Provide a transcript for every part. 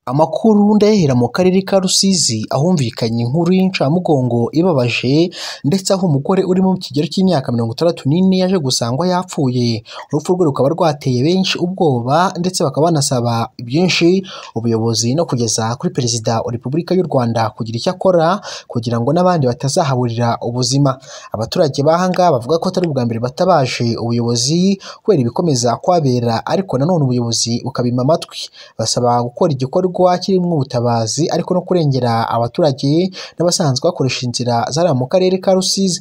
Amakuru ndayahera mu karere ka Rusizi ahumvikanye inkuru y'incamugongo ibabaje ndetse aho umugore uri mu kigero cy'imyaka 64 yaje gusangwa yapfuye. Urupfu rwe rukaba rwateye benshi ubwoba ndetse bakaba banasaba byinshi ubuyobozi no kugeza kuri Perezida wa Repubulika y'u Rwanda kugira icyo akora kugira ngo n'abandi batazahaburira ubuzima. Abaturage b'ahangaha bavuga ko atari ubwa mbere batabaje ubuyobozi kubera ibikomeza kuhabera, ariko nanone ubuyobozi bukabima amatwi, basaba gukora igikorwa kirimo ubutabazi ariko no kurengera abaturage n'abasanzwe bakoresha inzira zari mu karere ka Rusizi.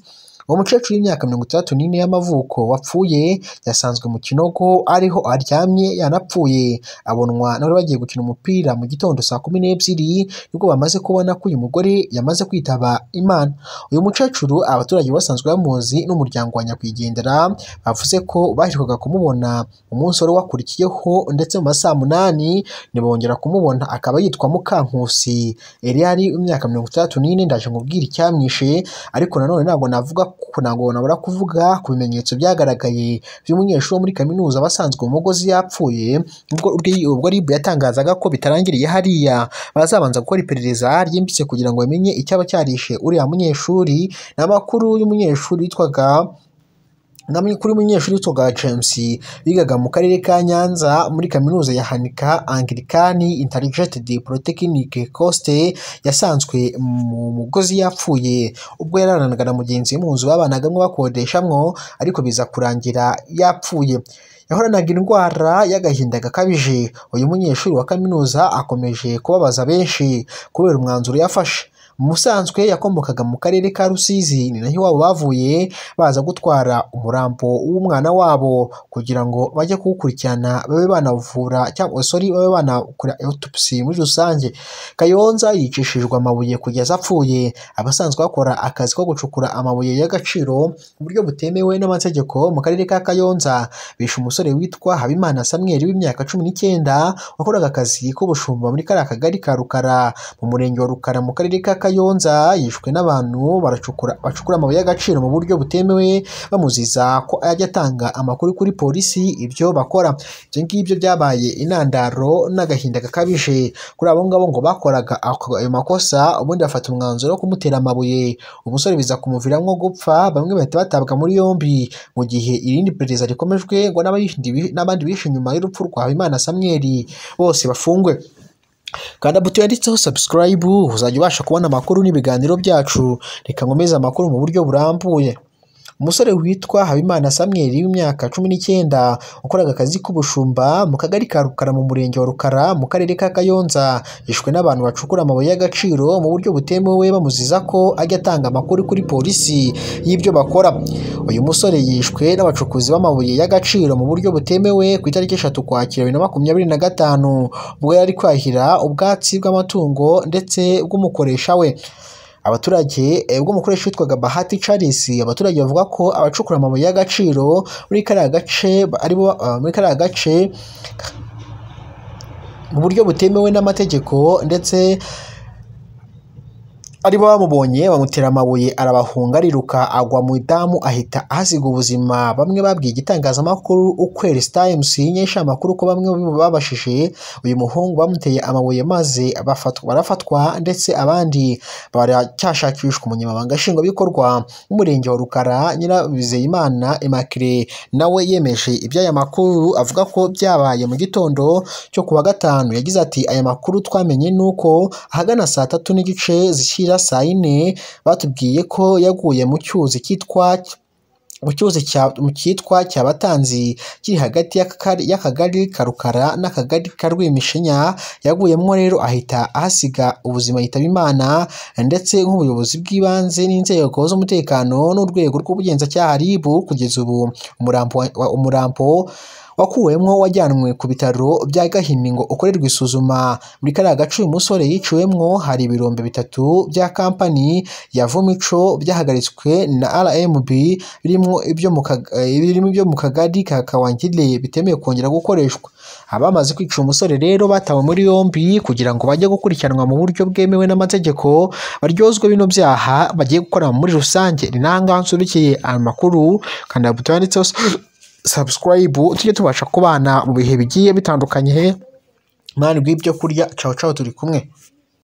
Uwo mukecuru w'imyaka 64 y'amavuko wapfuye yasanzwe mu kinogo ariho aryamye yanapfuye, abonwa n'abari bagiye gukina umupira mu gitondo saa 12 nibwo bamaze kubona ko uyu mugore yamaze kwitaba Imana. Uyu mukecuru abaturage basanzwe bamuzi n'umuryango wa nyakwigendera bavuze ko baherukaga kumubona umunsi wari wakurikiyeho, ndetse mu masaa 8 ntibongera kumubona. Akaba yitwa Mukankusi Eliari w'imyaka 64. Ndaje nkubwire icyamwishe, ariko nanone ntabwo navuga ntabwo nabura kuvuga ku bimenyetso byagaragaye by'umunyeshuri wo muri kaminuza basanzwe mu mugozi yapfuye. Ubwo RIB yatangazaga ko bitarangiriye hariya, bazabanza gukora iperereza ryimbitse kugira ngo bamenye icyaba cyarishe uriya munyeshuri. N'amakuru y'umunyeshuri witwaga James bigaga mu karere ka Nyanza muri kaminuza ya Hanika Anglican Integrated Polytechnic Coast, yasanzwe mu mugozi yapfuye ubwo yararanaga na mugenzi we mu nzu babanagamo bakodeshamwo, ariko biza kurangira yapfuye. Yahoranaga indwara y'agahinda gakabije. Uyu munyeshuri wa kaminuza akomeje kubabaza benshi kubera umwanzuro yafashe. Musanzwe yakomokaga mu karere ka Rusizi, ni naho iwabo bavuye baza gutwara umurambo w'umwana wabo kugira ngo bajye kuwukurikirana babe banavura cyangwa sorry babe banakora autopsy muri rusange. Kayonza yicishijwe amabuye kugeza apfuye. Abasanzwe bakora akazi ko gucukura amabuye y'agaciro mu buryo butemewe n'amategeko mu karere ka Kayonza bishe umusore witwa Habimana Samuel w'imyaka 19 wakoraga akazi k'ubushumba muri kariya kagari ka Rukara mu murenge wa Rukara mu karere ka Kayonza. Yishwe n'abantu bacukura amabuye y'agaciro mu buryo butemewe bamuziza ko ajya atanga amakuru kuri polisi ibyo bakora. Ibyo ngibyo byabaye intandaro n'agahinda gakabije kuri abo ngabo ngo bakoraga ayo makosa, ubundi bafata umwanzuro wo kumutera amabuye, umusore biza kumuviramo gupfa, bamwe bahita batabwa muri yombi mu gihe irindi perereza rikomejwe ngo n'abandi bishe nyuma y'urupfu rwa Habimana Samuel bose bafungwe. Kanda buto yanditseho subscribe uzajya ubasha kubona amakuru n'ibiganiro byacu. Reka nkomeze amakuru mu buryo burambuye. Umusore witwa Habimana Samuel w'imyaka 19 ukoraga akazi k'ubushumba mu kagari ka Rukara mu murenge wa Rukara mu karere ka Kayonza yishwe n'abantu bacukura amabuye y'agaciro mu buryo butemewe bamuziza ko ajya atanga amakuru kuri polisi y'ibyo bakora. Uyu musore yishwe n'abacukuzi b'amabuye y'agaciro mu buryo butemewe ku itariki 3 Ukwakira 2025 ubwo yari kwahira ubwatsi bw'amatungo ndetse bw'umukoresha we. Abaturage ubwo umukoresha witwaga Bahati Charles, abaturage bavuga ko abacukura amabuye y'agaciro muri kariya gace aribo muri kariya gace mu buryo butemewe n'amategeko ndetse aribo bamubonye bamutera amabuye arabahunga ariruka agwa mu idamu ahita ahasiga ubuzima. Bamwe babwiye igitangazamakuru Ukwezi Times inyesha amakuru ko bamwe babashije uyu muhungu bamuteye amabuye maze barafatwa ndetse abandi baracyashakishwa. Umunyamabanga nshingwabikorwa w'umurenge wa Rukara Nyirabizeyimana Immaculée nawe yemeje iby'aya makuru, avuga ko byabaye mu gitondo cyo kuwa gatanu. Yagize ati aya makuru twamenye nuko ahagana saa 3:30 zishyira saa 4 batubwiye ko yaguye mu cyuzi cyitwa Cyabatanzi kiri hagati y'akagari ka Rukara n'akagari ka Rwimishinya. Yaguyemo rero ahita ahasiga ubuzima yitaba Imana, ndetse nk'ubuyobozi bw'ibanze n'inzego z'umutekano n'urwego rw'ubugenzacyaha RIB kugeza ubu umurambo wakuwemwo wajyanwe ku bitaro bya Gahini ngo ukorerwe isuzuma. Muri kariya gace uyu musore yiciwemwo hari ibirombe 3 bya kampani ya Vomico byahagaritswe na RMB birimo ibyo mu kagari ka Kawangire bitemewe kongera gukoreshwa. Abamaze kwica umusore rero batawe muri yombi kugira ngo bajye gukurikiranwa mu buryo bwemewe n'amategeko, baryozwe bino byaha bagiye gukora muri rusange. Ni nanga nsubikiye amakuru, kanda buto yanditseho subscribe tujye tubasha kubana mu bihe bigiye bitandukanye. Imana iguhe ibyo kurya. Cawu cawu, turi kumwe.